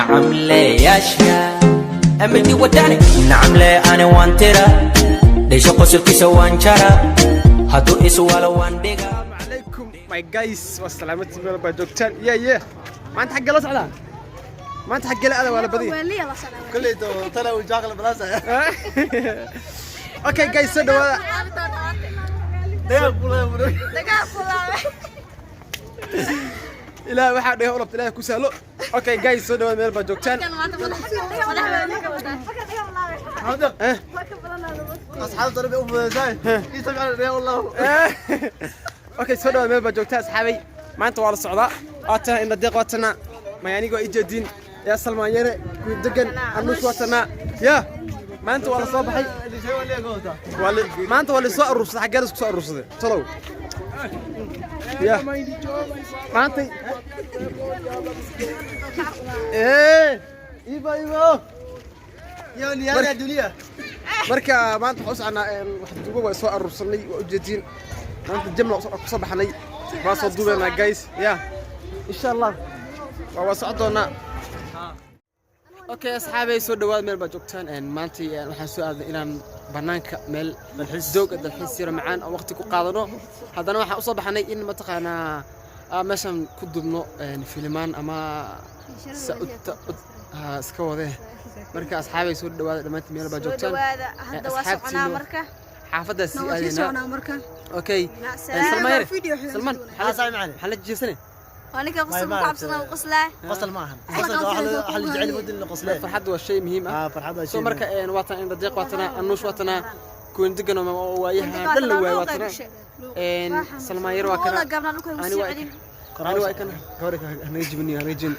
Nacamleyaasha amadi wadani nacamle ani waan tira dhesho qosolkiisa waan jara hadduu iswalo waan dhiga. Asalaamu calaykum, my guys, waa salaamati meel baa joogtaan. Yeah, maanta xaggee la socdaa? Maanta xaggee la aada? Waa la badiya. كليته طلع وجاقل بلاسه. Okay guys, soo dhawaada. دقيق كلها. Ilaah waxaa dhaga u labta, Ilaah ku sahlo. Okay guys, soo dhawaada meel baa joogtaan. Eh. اصحاب ضرب ام زاي يسمع يا والله. Okay, soo dhawaada meel baa joogtaan, asxaabay. Maanta waa la socdaa. Waa tana indha deeq, waa tana mayaaniga, waa ijeediin yaa Salmaan Yare ku degan anuus, waa tana. Ya maanta waa la soo baxay. اللي شيء ولا قوته. Maanta waa la soo aruursaday. Xaggee la isku soo aruursaday talow? Ya maanta ايبا ايبا يا يا دنيا. Marka maanta waxaan u soconaa wax duuba. Waa soo aruursanay, waa ujeediin. Maanta jamla ku soo baxnay, waa soo duubaynaa guys. Ya insha Allah waa socon doonaa. Okay asxaabay, soo dhawaad meel baa joogtaan. Maanta waxaan soo aadnay inaan banaanka meel dooga dalxiis yaro macaan oo waqti ku qaadano. Haddana waxaan usoo baxnay in mataqaanaa meeshan ku dubno filimaan ama ha iska wadee. Marka asxaabay, soo dhawaada dhammaantiin meel baa joogtaan. Hadda waa soconaa marka. Xaafaddaas sii aadaynaa. Okay, Salmaan yare, Salmaan. صاحب معنا. Maxaa la jeesane? Waa ninka qosol ku cabsanaa u qoslaa. قصل معهم قصل واحد اللي جعل ود قصلين. Farxaddu waa shay muhiim ah. اه فرحان. So marka waa tan indha deeq, waa tana anuush, waa tana kuwan degan oo waayaha dhan la waayo, waa tana Salmaan yare, waa kana. Ani waa ani waa kana hanaga jibin, hanaga jibin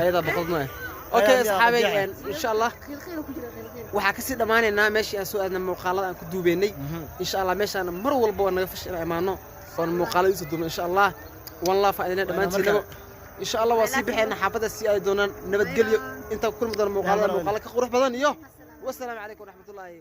ayadaa boqolna. Okay asxaabay, insha Allah waxaa kasii dhammaanaynaa meeshii aan soo aadnay muuqaalada aan ku duubeynay. Insha Allah meeshaan mar walba waa naga fash inaan imaano oon muuqaalada usoo duubno insha Allah. One love idina dhammaantiinaba. Insha Allah waa sii baxeena, xaafadda sii aadi doonaan. Nabadgelyo, intaan ku kulmi doona muuqaalada muuqaalo ka qurux badan iyo wasalaamu calaykum waraxmatullaahi.